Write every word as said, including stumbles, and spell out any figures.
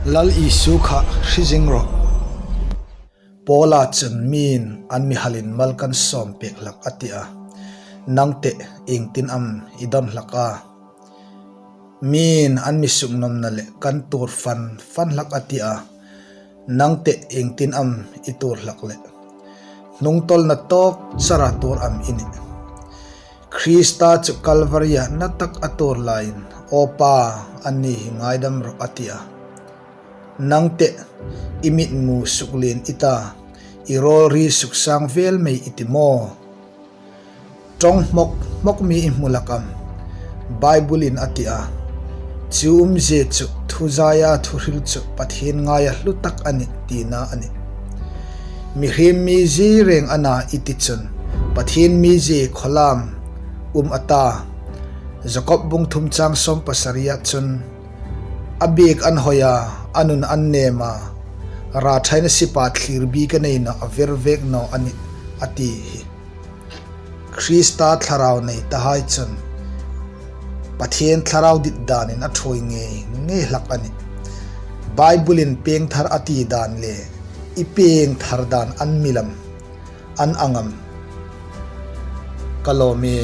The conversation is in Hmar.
Lal Isu kha hre zing rawh. Paula chun miin an mi halin mal kan sawm pek hlak a ti a. Nang teh iengtin am i dawn hlak a? Miin an mi suknawmna leh kan tuor fan fan hlak a ti a. Nang teh iengtin am i tuor hlak leh? Hnungtawlna tawk chara tuor am i nih? Krista chu Kalvaria na tak a tuor laiin, Aw Pa, anni hi ngaidam rawh a ti a. Nang teh i mitmu suklien i ta, i rawlri suksang vel mei i ti maw? Ṭawng hmawk hmawk mi i hmu hlak am? Bible-in a ti a, chu umzie chu thu zaia thuhril chu Pathien ngaia hlu tak a nih tina a nih. Mihriem mizie reng a na i ti chun, Pathien mizie khawlam um a ta. Jakob bung thum chang sawm pasariah chun, a biek an hawi a, a nun an nem a, ra ṭhaina sipa thlir bik a nei naw a, a ver vek naw a nih a ti hi. Krista thlarau nei tahai chun Pathien thlarau dit danin a ṭhuoi ngei ngei hlak a nih. Bible-in piengthar a ti dan le i piengthar dan an milam, an angam? Ka lawm e.